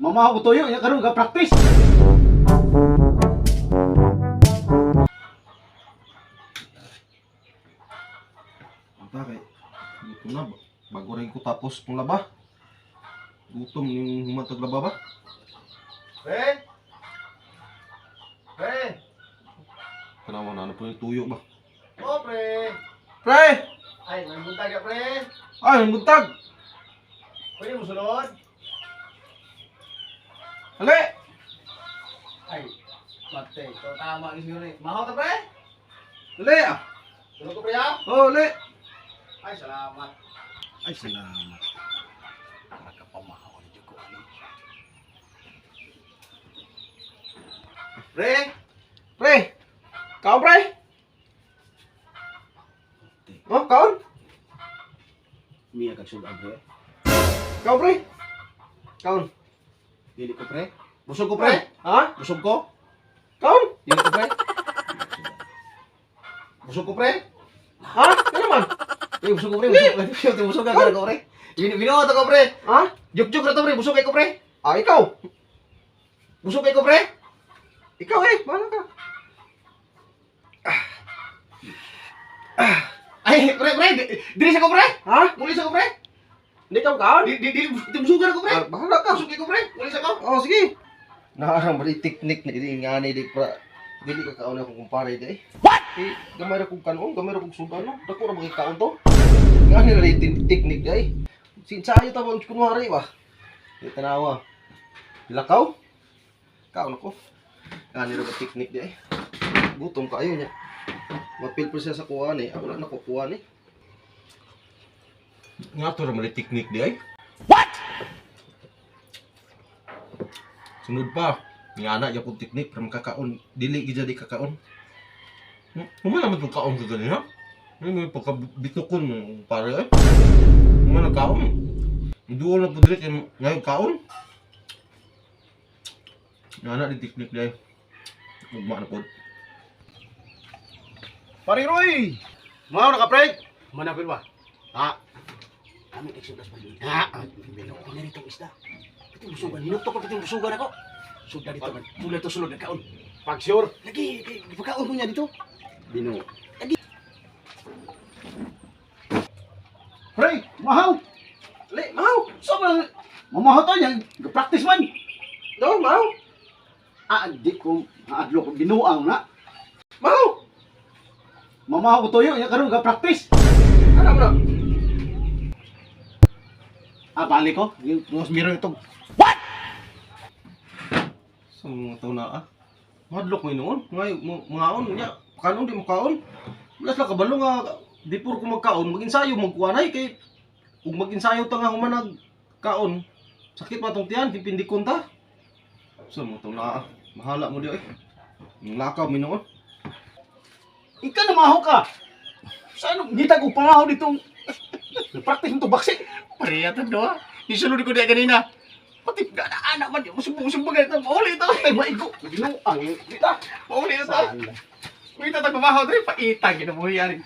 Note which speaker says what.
Speaker 1: Mamaho ko tuyo, ya karon ga practice.
Speaker 2: Punta kay gutom na ba? Bago rin ko tapos kong laba. Gutom yung humantag laba ba?
Speaker 3: Pre! Pre!
Speaker 2: Tanawa na ano po yung tuyo ba?
Speaker 3: Oh, pre!
Speaker 2: Pre!
Speaker 3: Ay, may buntag ka, pre!
Speaker 2: Ay, ang buntag!
Speaker 3: Pwede mo sulod?
Speaker 2: Hali!
Speaker 3: Ay, mate. Ito tama ni siguro eh. Mahaw ta, pre!
Speaker 2: Hali ah!
Speaker 3: Sulod ko, pre, ha?
Speaker 2: Oh, hali!
Speaker 3: Ay, salamat.
Speaker 1: Ay, salamat. Nakapamahaw na jud ko ani.
Speaker 3: Pre!
Speaker 2: Pre! Kaon, pre! Oh, kaon?
Speaker 1: Miya kag sudan pre.
Speaker 2: Kaon, pre! Kaon.
Speaker 1: Dili ko pre. Busog ko pre.
Speaker 2: Ha?
Speaker 1: Busog ko.
Speaker 2: Kaon?
Speaker 1: Dili ko pre. Busog ko pre.
Speaker 2: Ha? Ano naman?
Speaker 1: Eh, busog ko pre. Busog ko. Busog ka ko pre. Binuot ako pre.
Speaker 2: Ha?
Speaker 1: Juk-juk ra to pre. Busog kay ko pre.
Speaker 2: Ah, ikaw!
Speaker 1: Busog kay ko pre.
Speaker 2: Ikaw eh! Bahala ka!
Speaker 1: Ay, pre pre. Dili sa ko pre.
Speaker 2: Ha?
Speaker 1: Muli sa ko pre.
Speaker 2: Hindi ka kaon?
Speaker 1: Di di di di busugan ako pre.
Speaker 2: Ah, bahala ka!
Speaker 1: Busog kay ko pre. Muli sa ko.
Speaker 2: Oh, sige. Naarang bali teknik na ini nga ni di pra dili ka kaon akong kumpare di. What? Eh, gamay ra kong kanon, gamay ra kong sudan no. Dako ra mga kaon to. Nga ni ra teknik di ay. Sinsayo ta ba kunwari ba? Di tanawa. Lakaw. Kaon ako. Nga ni ra ba teknik di ay. Gutom kaayo niya. Mapil pa siya sa kuha ni. Wala na ko kuha ni. Nga to ra mali teknik di ay. Sunod pa. Nga anak yapon teknik para makakaon. Dili gid di kakaon. Humana naman itong kaon ka ganyan, ha? Ano may pagkabitukon mo, pare eh. Humana kaon. Duol na po dili kay ngayon kaon. Nga anak di teknik di ay. Ugma na po.
Speaker 1: Pare Roy. Mao na ka pre.
Speaker 4: Manapil ba?
Speaker 1: Ah,
Speaker 4: Kami nagsudas pa din.
Speaker 1: ah.
Speaker 4: Binuo na rito ang isda. Pati busugan. Hinukto ko pati busugan ako. Sugda dito man. Pula to sulod nagkaon.
Speaker 1: Pag sure.
Speaker 4: Lagi, pagkaon ko niya dito.
Speaker 1: Bino. Pre, mahaw.
Speaker 2: Li, mahaw.
Speaker 1: So man, mamahaw to niya. Practice man.
Speaker 2: Do, mahaw.
Speaker 1: Ah, di ko maadlo ko binuang na.
Speaker 2: Mahaw.
Speaker 1: Mamahaw ko tuyo, ya karon ga practice.
Speaker 2: Ano mo na?
Speaker 1: Ah, balik ko. Yung mas miro ito.
Speaker 2: Sa mga tao na ah. Madlok mo noon. Ngay mangaon niya. Kanon di mo kaon. Wala sila kabalo nga before ko magkaon, mag-ensayo magkuanay kay ug mag-ensayo ta nga humanag kaon. Sakit pa tong tiyan, pipindikon ta. Sa mga tao na ah. Mahala mo di ay. Ang lakaw mi noon.
Speaker 1: Ika na mahaw ka. Sa ano, ngita ko pangahaw ditong practice mo to baksi.
Speaker 4: Pareha to do. Isulod ko diya kanina. Pati na anak man. Musubong-subong ito. Mauli ito.
Speaker 1: Ay, maigo. Binuang. Dita.
Speaker 4: Mauli ito. May tatag mamahaw dito. Paitang. Ginabuhi yan.